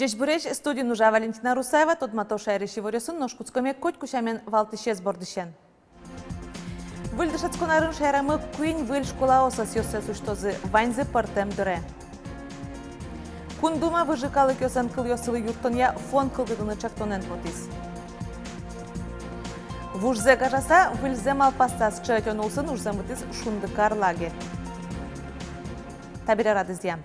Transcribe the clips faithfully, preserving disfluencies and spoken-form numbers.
Ӟечбуресь! Студиын ужа Валентина Русаева. Тодмато шаерысь иворъёсын, нош кутскоме котьку сямен валтӥсез бордысен. Выль дышетскон арын шаерамы куинь выль школаос ӧсъёссэс усьтозы, ваньзы пӧртэм дыре. Кун Дума выжы калыкъёслэн кылъёссылы юрттонъя фонд кылдытыны ӵектонэн потӥз. Вужзэ гажаса, выльзэ малпаса, сыӵе ӧтён улсын ужзэ мытӥз «Шундыкар» лагерь. Табере радызъя.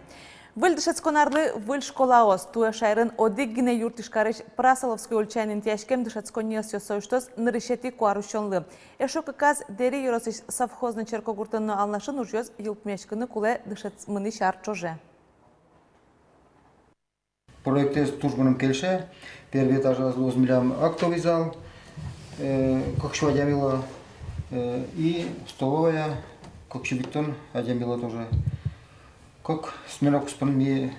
Выль дышетскон арлы выль школаос. Туэ шаерын одӥг гинэ юрт Ижкарысь Прасоловской ульчаын интыяськем дышетсконни ӧсъёссэ усьтоз нырысетӥ куарусёнлы. Эшшо кыказ Дэри ёросысь Совхозной черкогуртын но Алнашын ужъёс йылпумъяськыны кулэ дышетскыны мынӥсь ар ӵоже. Проектэз туж мыным кельше. Первый этажаз луоз милям актовый зал, э, кык сю адямилы, э, и столовая, кык сю витьтон адямилы тоже. Кык смена куспын ми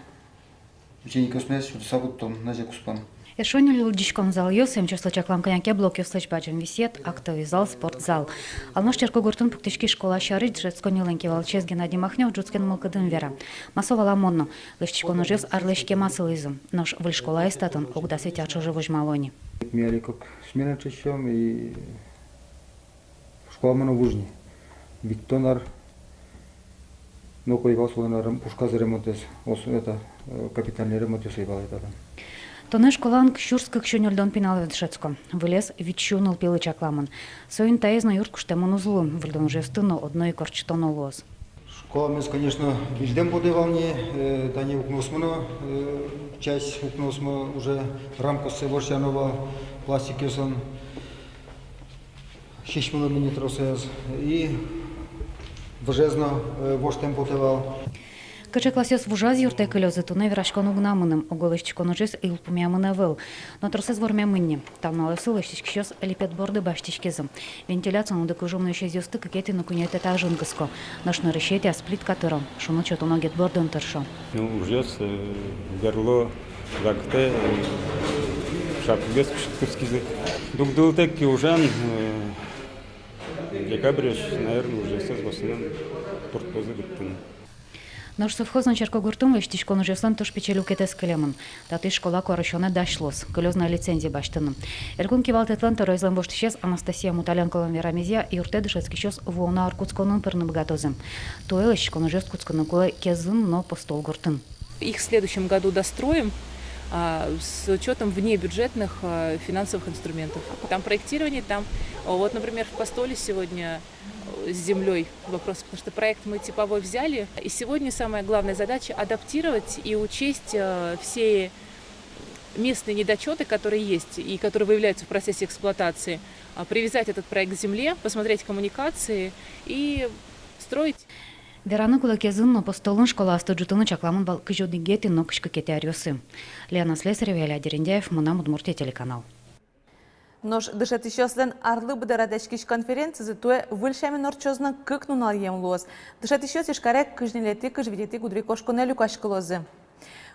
ученикъёсмес сюдыса кутом, нӧзьы куспын. Эшшо ньыль лыдӟиськон залъёс, эмчиослы чаклам кӧня ке блокъёслэсь бадӟым висъет, актовый зал, спортзал. Алнаш черкогуртын пуктӥськись школа сярысь дышетсконнилэн кивалтӥсез Геннадий Махнев ӝутскен мылкыдын вера. Ма со валамон но, лэсьтӥськон ужъёс арлэсь кема сылӥзы. Нош выль школаез татын ог дас вить ар ӵоже возьмало ни. Ми али кык смена ӵечом и школамы но вуж ни. Витьтон ар но ӧй вал солэн ар-, пушказ ремонтэз, ос-, это, э, капитальный ремонтэз ӧй вал татын. Туннэ школаын сюрс кык сю ньыльдон пиналъёс дышетско. Вылез вить сю нылпилы чакламын. Соин таиз но юрт куштэмын уз лу, выльдон ужъёсты но одно ик ортчытоно луоз. Школамес, конечно, выльдэм потэ вал ни, э, тани укноосмы но, э, часть укноосмы уже рамкаоссэ ворсяно вал пластикъёсын. Сисьмылыны ни тросэз, и выжез но, э, воштэм потэ вал. Кыӵе классъёс вужаз юртэ кылёзы, туннэ вераськон уг на мыны, уго лэсьтӥськон ужъёс йылпумъямын ӧвӧл. Но тросэз вормемын ни. Та нуналъёсы лэсьтӥськисьёс липет борды басьтӥськизы. Вентиляциен удыкыжон ужъёсты кыкетӥ но куинетӥ этажын кыско. Нош нырысетӥяз плитка тыро, шуныт сётоно гет бордын тыршо. Ну, ужъёс, э, берло вакытэ, э, шапкаез кышкытскизы. Дугдылытэк ке ужан, э, декабрьысь, наверно, ужъёсыз в основном турттозы быдтыны. Нош Совхозной черкогуртын лэсьтӥськон ужъёслэн туж пичи люкетэз кылемын. Татысь школа куарусёнэ дась луоз, кылёз на лицензия басьтыны. Элькун кивалтэтлэн тӧроезлэн воштӥсез Анастасия Муталенколэн верамезъя, юртэ дышетскисьёс вуоно ар кутсконын пырыны быгатозы. Туэ лэсьтӥськон ужъёс кутскыны кулэ Кезын но Постол гуртын. Их в следующем году достроим, а, с учётом внебюджетных, а, финансовых инструментов. Там проектирование, там, а, вот, например, в Постоле сегодня, э, с землёй вопрос, потому что проект мы типовой взяли. И сегодня самая главная задача — адаптировать и учесть, э, все местные недочёты, которые есть и которые выявляются в процессе эксплуатации, а, привязать этот проект к земле, посмотреть коммуникации и строить. Вераны кулэ, Кезын но Постолын школаосты ӝутыны чакламын вал кызь одӥгетӥ но кызь кыкетӥ аръёсы. Лена Слесарева, Илья Дерендяев, «Мынам Удмуртие» телеканал. Нош дышетӥсьёслэн арлы быдэ радъяськись конференцизы туэ выль сямен ортчоз но кык нуналъем луоз. Дышетӥсьёс Ижкаре кызь ньылетӥ, кызь витетӥ гудырикошконэ люкаськылозы.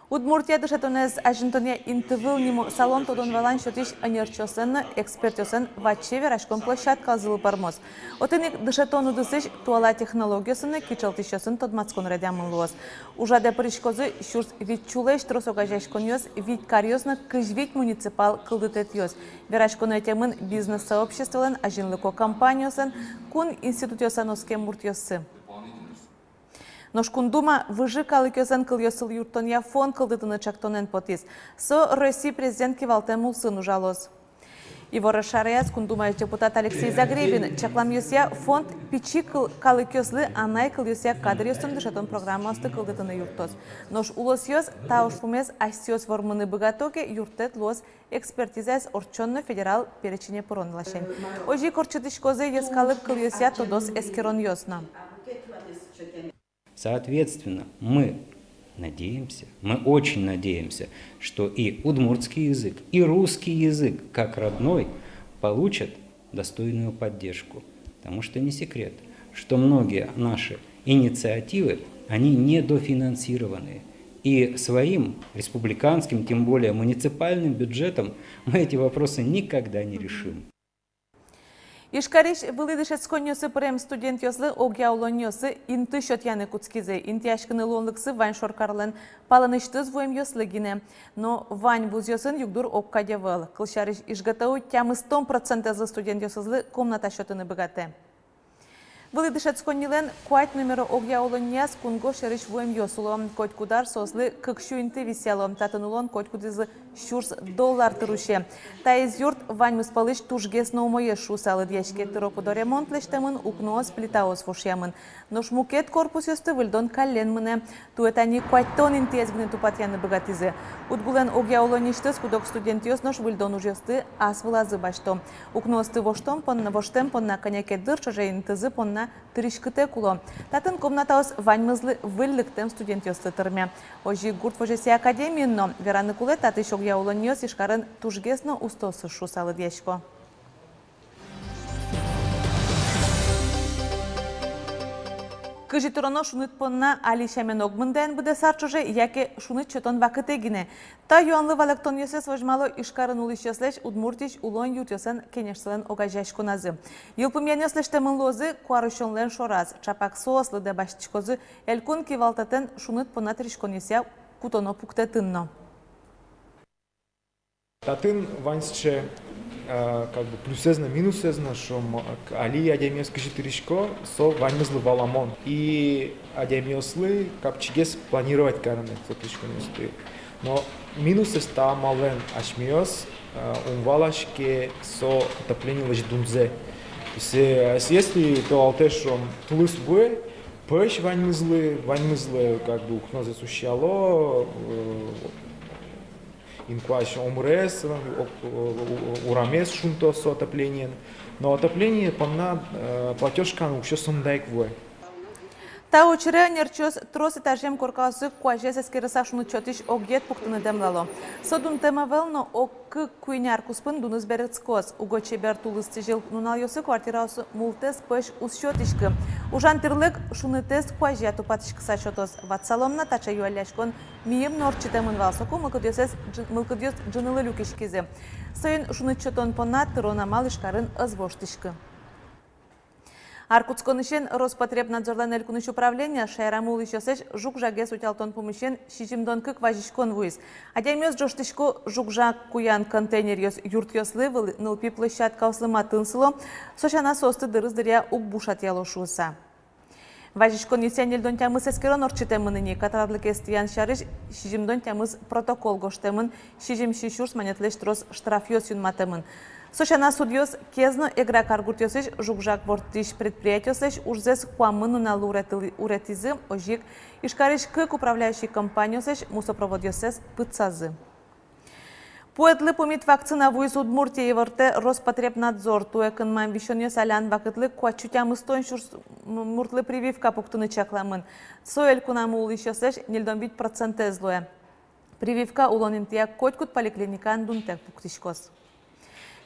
«Удмуртия дышетонэз азинтонъя интывыл» нимо салон тодон-валан сётӥсь ӧнерчиослэн но экспертъёслэн ваче вераськон площадказылы пӧрмоз. Отын ик дышетон удысысь туала технологиосын но кичӧлтӥсьёсын тодматскон радъямын луоз. Ужрадэ пыриськозы сюрс вить сюлэсь трос огазеяськонъёс, вить каръёс но кызь вить муниципал кылдытэтъёс. Вераськоно ӧтемын бизнес-сообществолэн, азинлыко компаниослэн, кун институтъёслэн оскем муртъёссы. Нош Кун Дума выжы калыкъёслэн кылъёссылы юрттонъя фонд кылдытыны ӵектонэн потӥз. Со Росси Президент кивалтэм улсын ужалоз. Иворъёс шараяз Кун Думаысь депутат Алексей Загребин. Чакламъёсъя, фонд пичи кыл-, калыкъёслы анай кылъёсъя кадръёсын дышетон программаосты кылдытыны юрттоз. Нош улосъёс та ужпумез асьсэос вормыны быгато ке, юрттэт луоз экспертизаез ортчон но федерал перечене пырон ласянь. Озьы ик ортчытӥськозы йӧскалык кылъёсъя тодос эскеронъёс но. Соответственно, мы надеемся, мы очень надеемся, что и удмуртский язык, и русский язык как родной получат достойную поддержку. Потому что не секрет, что многие наши инициативы Они недофинансированы. И своим республиканским, тем более муниципальным бюджетом мы эти вопросы никогда не решим. Ижкарысь вылӥ дышетсконниосы пырем студентъёслы огъя улонниосы инты сётъяны кутскизы. Интыяськыны луонлыксы вань шоркарлэн палэнысьтыз вуэмъёслы гинэ. Но вань вузъёсын югдур огкадь ӧвӧл. Кылсярысь, ИжГТУ тямыстон процентэзлы студентъёсызлы комната сётыны быгатэ. Вылӥ дышетсконнилэн куать номеро огъя улоннияз кунгож сьӧрысь вуэмъёс уло. Котькуд ар соослы кык сю инты висъяло. Татын улон котькудӥзлы сюрс доллар тыр усе. Таиз юрт ваньмыз пӧлысь тужгес но умоез шуыса лыдъяське. Тыро-пыдо ремонт лэсьтэмын, укноос, плитаос вошъямын. Нош мукет корпусъёсты выльдон каллен мынэ. Туэ тани куатьтон интыез гинэ тупатъяны быгатӥзы. Удгулэн огъя улонниысьтыз куд-ог студентъёс нош выльдон ужъёсты ас вылазы басьто. Укноосты воштон понна, воштэм понна кӧня ке дыр ӵоже интызы понна тыриськытэк уло. Татын комнатаос ваньмызлы выль лыктэм студентъёслы тырме. Озьы ик гурт возёсъя академиын но. Вераны кулэ, татысь огъя улонниос Ижкарын тужгес но устоосыз шуыса лыдъясько. Кызьы тыроно шуныт понна? Али сямен огмында эн быдэс ар ӵоже, яке шуныт сётон вакытэ гинэ? Та юанлы валэктонъёсыз возьмало Ижкарын улӥсьёслэсь Удмуртиысь улон юртъёслэн кенешсылэн огазеяськоназы. Йылпумъянъёс лэсьтэмын луозы куарусёнлэн шораз. Ӵапак соос лыдэ басьтӥськозы элькун кивалтэтэн шуныт понна тырӥськонъёсъя кутоно пуктэтын но. Татын вань сыӵе, э, как бы плюсэз но, минусэз но, шуом, э, али адямиос кызьы тырӥсько, со ваньмызлы валамон. И адямиослы капчигес планировать карыны со тырӥськонъёсты. Но минусэз та амалэн: асьмеос, э, ум валаське со отоплениелэсь дунзэ. То есть, э, если толалтэ, шуом, тулыс вуэ, пӧсь ваньмызлы, ваньмызлы как бы укнозэс усьяло, э, инкуазь омырез, у-, у-, урамез шунто со отоплениен. Но отопление понна, э, платёжкаын уксё сомында ик вуэ. Та учыре ӧнерчиос трос этажъем коркаосы куазез эскерыса шуныт сётӥсь огъет пуктыны дэмлало. Со дунтэм ӧвӧл, но ог кык-куинь ар куспын дуныз берытскоз. Уго чебер тулыс сӥзьыл нуналъёсы квартираосы мултэс пӧсь уз сётӥськы. Ужан тӥрлык шунытэз куазья тупатӥськыса сётоз. Ватсалом на, таӵе юалляськон мийым но ортчытэмын вал. Соку мылкыдъёсыз ӝы-, мылкыдъёс ӝынылы люкиськизы. Соин шуныт сётон понна тырон амал Ижкарын ӧз воштӥськы. Ар кутсконысен Роспотребнадзорлэн элькунысь управленияз шаерамы улӥсьёслэсь жуг-жагез утялтон пумысен сизьымдон кык вазиськон вуиз. Адямиос ӝожтӥсько, жуг-жаг куян контейнеръёс юртъёслы, выл-, нылпи площадкаослы матын сыло, со сяна соосты дырыз дыръя уг бушатъяло шуыса. Вазиськонъёсъя ньыльдон тямыс эскерон ортчытэмын ини. Катрадлыкез тӥян сярысь сизьымдон тямыс протокол гожтэмын, сизьым сю сюрс манетлэсь трос штрафъёс юнматэмын. Со сяна судъёс Кез но Эгра каргуртъёсысь жуг-жаг ворттӥсь предприятиослэсь ужзэс куамын нуналлы уретыл-, уретӥзы, озьы ик Ижкарысь кык управляющий компаниослэсь мусопроводъёссэс пытсазы. Пуэтлы пумит вакцина вуиз Удмуртие, ивортэ Роспотребнадзор. Туэ кынмам висёнъёс алян вакытлы куать сю тямыстон сюрс м-, муртлы прививка пуктыны чакламын. Со элькунамы улӥсьёслэсь ньыльдон вить процентэз луэ. Прививка улон интыяк котькуд поликлиникаын дунтэк пуктӥськоз.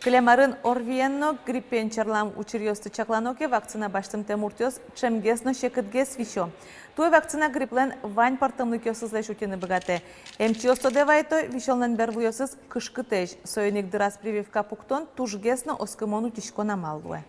Кылем арын ОРВИен но гриппен черлам учыръёсты чаклано ке, вакцина басьтымтэ муртъёс ӵемгес но секытгес висё. Туэ вакцина грипплэн вань пӧртэмлыкъёсызлэсь утьыны быгатэ. Эмчиос тодэ вайто, висёнлэн бервылъёсыз кышкытэсь. Соин ик дыраз прививка пуктон тужгес но оскымон утиськон амал луэ.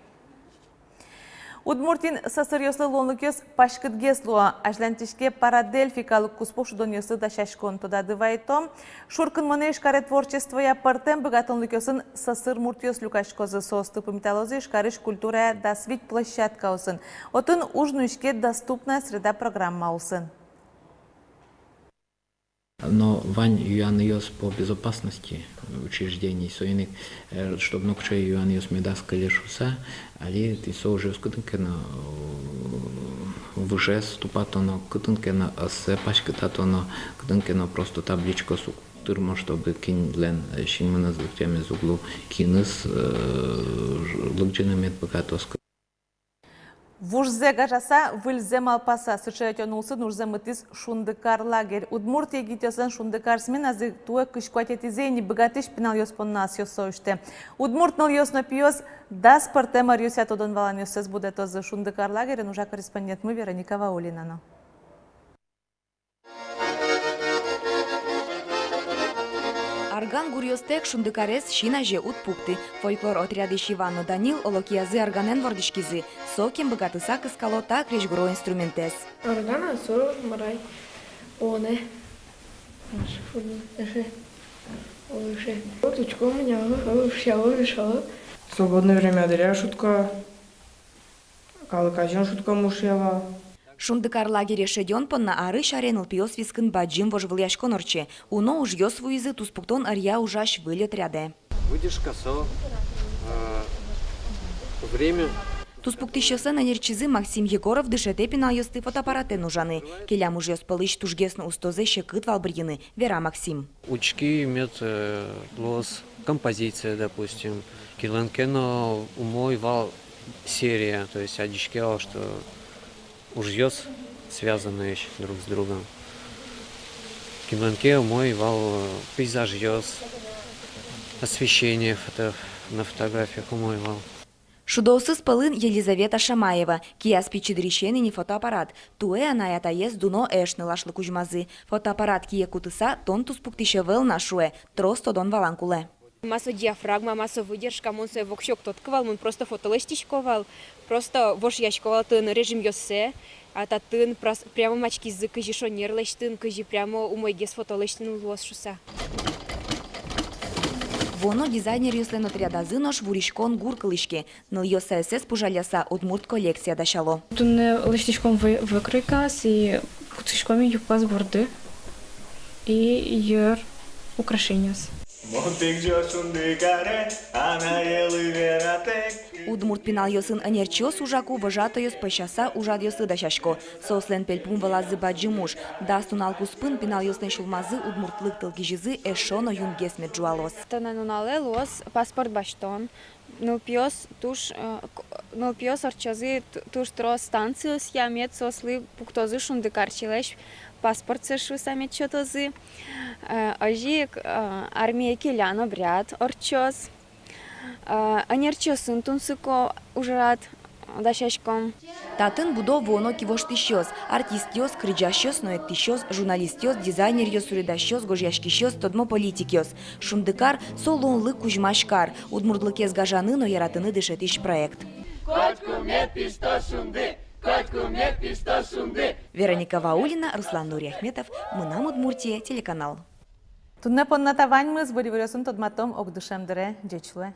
Удмуртиын сӧсыръёслы луонлыкъёс паськытгес луо. Азьланьтӥське «Парадельфи» калык куспо шудонъёслы дасяськон. Тодады вайто, шуркынмонэ Ижкаре творчествоя пӧртэм быгатонлыкъёсын сӧсыр муртъёс люкаськозы. Соосты пумиталозы Ижкарысь культурая дас вить площадкаосын. Отын уж нуиське «Доступная среда» программа улсын. Но вань юанъёс по безопасности учреждений, соин ик, э, чтоб нокыӵе юанъёс медаз кыле шуыса, али тӥни со ужъёс кытын ке но, э, выжез тупатоно, кытын ке но ӧссэ паськытатоно, кытын ке но просто табличкаос уг тырмо, чтобы кинлэн, э, синмыныз лыктэмез уг лу, киныз, э, лыдӟыны мед быгатоз. Вужзэ гажаса, выльзэ малпаса, сыӵе ӧтён улсын ужзэ мытӥз «Шундыкар» лагерь. Удмурт егитъёслэн «Шундыкар» сменазы туэ кызь куатетӥзэ ини. Быгатӥсь пиналъёс понна асъёс усьтэ. Удмурт нылъёс но пиос дас пӧртэм ӧръёсъя тодон-валанъёссэс будэтозы. «Шундыкар» лагерьын ужа корреспондентмы Вероника Ваулина но. Арган гуръёстэк Шундыкарез син азе уд пукты. Фольклор отрядысь Иван но Данил оло киязы арганэн вордӥськизы. Сокем быгатыса кыскало та крезьгуро инструментэз. Арган-а со, мар-а? Онэ. Эше. Учко меня, ушъяло, вешало. Свободное время дыръя шутка. Калык азьын шуткам ушъяло. Шундыкар лагере шедён понна арысь аре нылпиос вискын бадӟым вожвылъяськон ортче. Уно ужъёс вуизы, туспуктон ӧръя ужась выль отрядэ. Выдержка со, э, время. Туспуктӥсьёслэн ӧнерчизы Максим Егоров дышетэ пиналъёсты фотоаппаратэн ужаны. Келям ужъёс пӧлысь тужгес но устозэ секыт вал бырйыны, вера Максим. Учки мед, э, луоз композиция, допустим, кинлэн ке но умой вал серия, то есть адӟиське вал, что ужъёс связанные друг с другом. Кинлэн ке умой вал, э, пейзажъёс, освещение фото-, на фотографиях умой вал. Шудоосыз пӧлын Елизавета Шамаева. Кияз пичи дырысен ини фотоаппарат. Туэ анай-атаез дуно эш нылашлы кузьмазы. Фотоаппарат кие кутыса, тон туспуктӥсь ӧвӧл на, шуэ, трос тодон-валан кулэ. Ма со диафрагма, ма со выдержка, мон сое воксё уг тодкы вал, мон просто фото лэсьтӥсько вал, просто вошъясько вал тын режимъёссэ, а татын прос-, прямо мачкизы, кызьы шонер лэсьтыны, кызьы прямо умойгес фото лэсьтыны луоз шуса. Вуоно дизайнеръёслэн отрядазы нош вуриськон гур кылӥське. Нылъёс аэсэз пужалляса удмурт коллекция дасяло. Туннэ лэсьтӥськом вы-, выкройкаос и кутӥськом юбкаос борды и йыр украшениос. Мон тӥ ӟеч Шундыкаре, анаелы вератэк. Удмурт пиналъёсын ӧнерчиос ужаку вожатойёс пӧсяса ужрадъёслы дасясько. Соослэн пельпум вылазы бадӟым уж. Дас нунал куспын пиналъёслэн сюлмазы удмуртлык тыл кизизы эшшо но юнгес мед ӝуалоз. Туннэ нуналэ луоз паспорт басьтон. Нылпиос туж, э, к-, нылпиос ортчозы ту-, туж трос станциосъя, мед соослы пуктозы Шундыкарчилэсь паспортсэ шуса мед сётозы. Э, озьы ик, э, армие келян обряд ортчоз. Э, ӧнерчиосын тунсыко ужрад дасяськом. Татын будо вуоно кивоштӥсьёс, артистъёс, кырӟасьёс но эктӥсьёс, журналистъёс, дизайнеръёс, суредасьёс, гожъяськисьёс, тодмо политикъёс. Шундыкар — со луонлык кузьмась кар, удмуртлыкез гажаны но яратыны дышетӥсь проект. Котьку мед пиштоз шунды, котьку мед пиштоз шунды. Вероника Ваулина, Руслан Нуриахметов, «Мынам Удмуртие» телеканал. Туннэ понна та ваньмыз. Выль иворъёсын тодматом огдышем дыре. Ӟеч луэ.